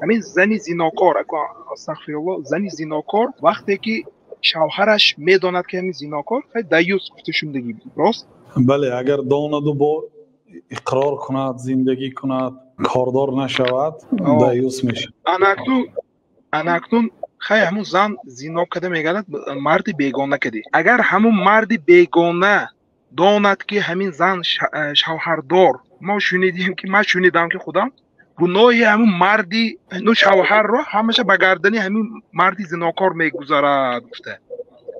Ҳамин зани зинокор, астағфируллоҳ, зани зинокор вақте ки шавҳараш медонад, ки ҳамин зинокор, даюс гуфта шундагӣ, рост? Бале, агар донаду бо иқрор кунад, зиндагӣ кунад, кордор нашавад, даюс мешавад. Анакнун хай ҳамун зан зино када мегардад, марди бегона кади. Агар ҳамун марди бегона донад, ки ҳамин зан шавҳардор, мо шунидем ки, ман шунидам, ки худам гуноҳи ҳамун марди ну шавҳарро ҳамаша ба гардани ҳамин марди зинокор мегузарад гуфта.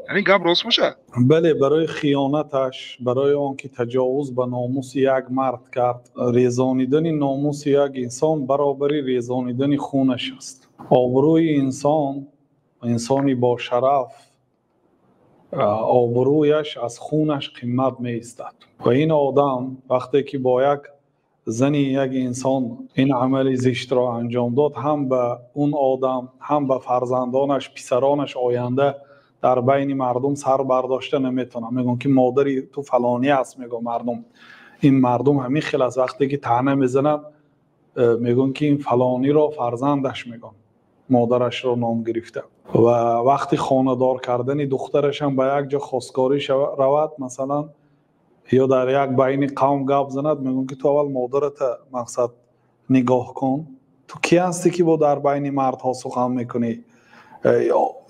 Ҳамин гап рост бошад? Бале, барои хиёнаташ, барои он ки таҷовуз ба номуси як мард кард, резонидани номуси як инсон баробари резонидани хунаш аст. Обрӯи инсон, инсони бошараф, обрӯяш аз хунаш қимат меистад. Ва ин одам вақте ки бо як зани як инсон ин амали зиштро анҷом дод, ҳам ба он одам, ҳам ба фарзандонаш, писаронаш оянда дар байни мардум сар бардошта наметавонад. Мегӯянд, ки модари ту фалонӣ аст, мегӯянд мардум. Ин мардум ҳамин хел аст, вақте ки таъна мезанад, мегӯянд, ки ин фалониро фарзандаш мегӯянд, модарашро ном гирифта. Ва вақти хонадор кардани духтараш ҳам ба як ҷо хостгорӣ равад, масалан, ё дар як байни қавм гап занад, мегӯянд, ки ту аввал модарата мақсад нигоҳ кун, ту кӣ ҳастӣ, ки бо дар байни мардҳо сухан мекунӣ?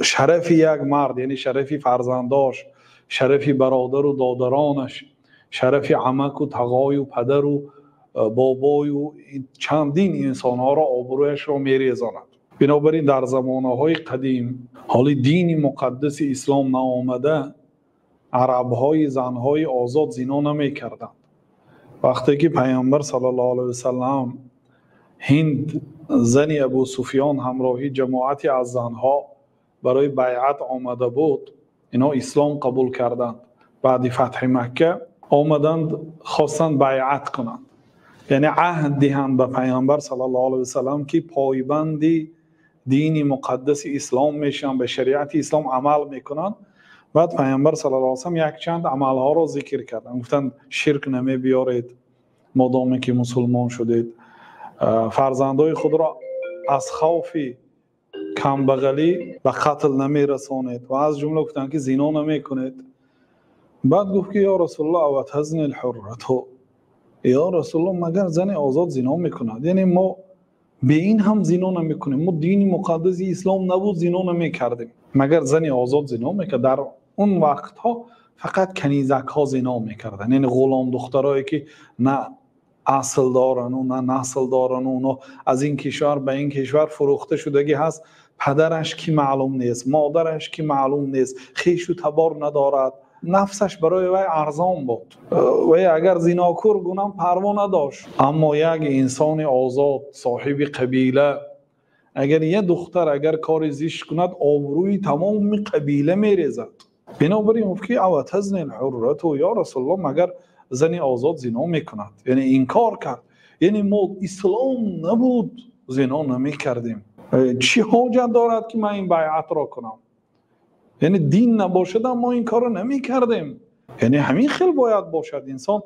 Шарафи як мард, яъне шарафи фарзандош, шарафи бародару додаронаш, шарафи амаку тағою падару бобою чандин инсонҳоро обрӯяшро мерезонад. Бинобар ин дар замонаҳои қадим, ҳоли дини муқаддаси ислом наомада, арабҳои занҳои озод зино намекарданд. Вақте ки Пайғамбар саллаллоҳу алайҳи васаллам Ҳинд зани Абу Суфён ҳамроҳи ҷамоате аз занҳо барои байъат омада буд, инҳо ислом қабул карданд. Баъди фатҳи Макка омаданд, хостанд байъат кунанд, яъне аҳд диҳанд ба Пайғамбар саллаллоҳу алайҳи васаллам, ки пойбанди дини муқаддаси ислом мешаванд, ба шариати ислом амал мекунанд. Баъд Пайғамбар саллаллоҳу алайҳи васаллам якчанд амалҳоро зикр карданд. Гуфтанд: ширк намебиёред модоме ки мусулмон шудед, фарзандои худро аз хавфи камбағалӣ ба қатл намерасонед, ва аз ҷумла гуфтанд, ки зино намекунед. Баъд гуфт, ки ё Расулуллоҳ, ава тазни лҳуррату, ё Расулуллоҳ, магар зани озод зино мекунад? Яъне мо бе ин ҳам зино намекунем, мо дини муқаддаси ислом набуд, зино намекардем, магар зани озод зино мекард? Дар он вақтҳо фақат канизакҳо зино мекарданд, яъне ғуломдухтарое, ки на асл дорану на насл дорану, оно аз ин кишвар ба ин кишвар фурӯхта шудагӣ ҳаст, падараш ки маълум нест, модараш ки маълум нест, хешу табор надорад, нафсаш барои вай арзон буд. Вай агар зинокор гунам, парво надошт. Аммо як инсони озод, соҳиби қабила, агар як духтар агар кори зишт кунад, обрӯи тамоми қабила мерезад. Бинобар ин гуфт, ки ава тазни лҳуррату, ё Расулуллоҳ, магар зани озод зино мекунад? Яъне инкор кард, яъне мо ислом набуд, зино намекардем, чӣ ҳоҷат дорад, ки ман ин байъатро кунам? Яъне дин набошадам, мо ин корро намекардем. Яъне ҳамин хел бояд бошад инсон,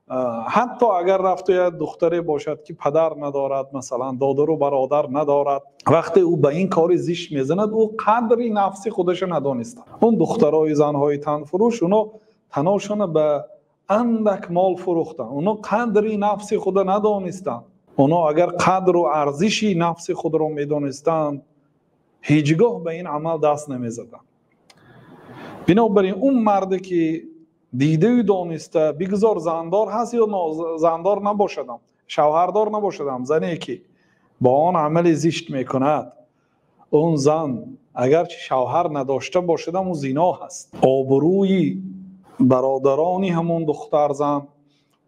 ҳатто агар рафту як духтаре бошад, ки падар надорад, масалан, додару бародар надорад, вақте ӯ ба ин кори зишт мезанад, ӯ қадри нафси худаша надониста. Он духтарои занҳои танфурӯш, оно таношона ба андак мол фурӯхтанд, оно қадри нафси худа надонистанд. Оно агар қадру арзиши нафси худро медонистанд, ҳеҷ гоҳ ба ин амал даст намезаданд. Бинобар ин он марде ки дидаю дониста, бигзор зандор ҳаст ё зандор набошадам, шавҳардор набошадам, зане ки бо он амали зишт мекунад, он зан агарчи шавҳар надошта бошадам, ӯ зино ҳаст. Обрӯи бародарони ҳамон духтарзан,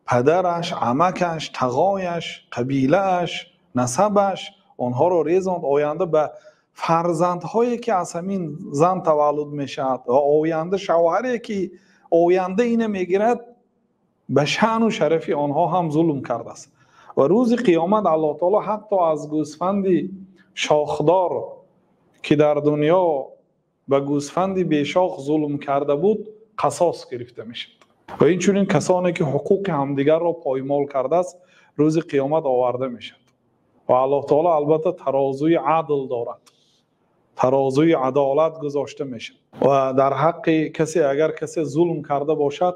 падараш, амакаш, тағояш, қабилааш, насабаш, онҳоро резонд. Оянда ба фарзандҳое ки аз ҳамин зан таваллуд мешавад ва оянда шавҳаре ки оянда ина мегирад, ба шаъну шарафи онҳо ҳам зулм кардааст. Ва рӯзи қиёмат Аллоҳ таоло ҳатто аз гӯсфанди шохдор, ки дар дунё ба гӯсфанди бешох зулм карда буд, қасос гирифта мешавад. Ва инчунин касоне ки ҳуқуқи ҳамдигарро поймол кардааст, рӯзи қиёмат оварда мешавад. Ва Аллоҳ таоло албатта тарозуи адл дорад, тарозуи адолат гузошта мешавад ва дар ҳаққи касе агар касе зулм карда бошад,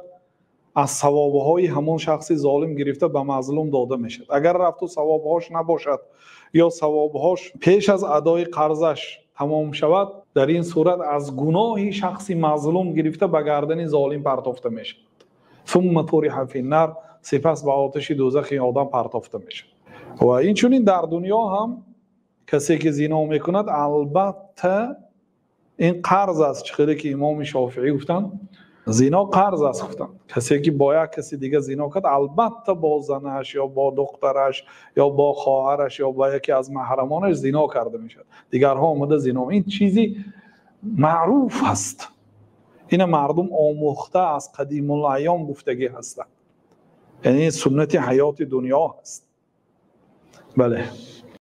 аз савобҳои ҳамон шахси золим гирифта ба мазлум дода мешавад. Агар рафту савобҳош набошад ё савобҳош пеш аз адои қарзаш тамом шавад, дар ин сурат аз гуноҳи шахси мазлум гирифта ба гардани золим партофта мешавад. Сумма туриҳа финнар, сипас ба оташи дӯзахи одам партофта мешавад. Ва инчунин дар дунё ҳам касе ки зино мекунад, албатта ин қарз аст. Чӣ хеле ки имоми Шофиӣ гуфтанд, зино қарз аст гуфтанд. Касе ки бо як каси дига зино кард, албатта бо занаш ё бо духтараш ё бо хоҳараш ё бо яке аз маҳрамонаш зино карда мешавад. Дигарҳо омада зино, ин чизи маъруф аст. Ина мардум омӯхта аз қадимулайём гуфтагӣ ҳастанд, яъне суннати ҳаёти дунё ҳаст. Бале.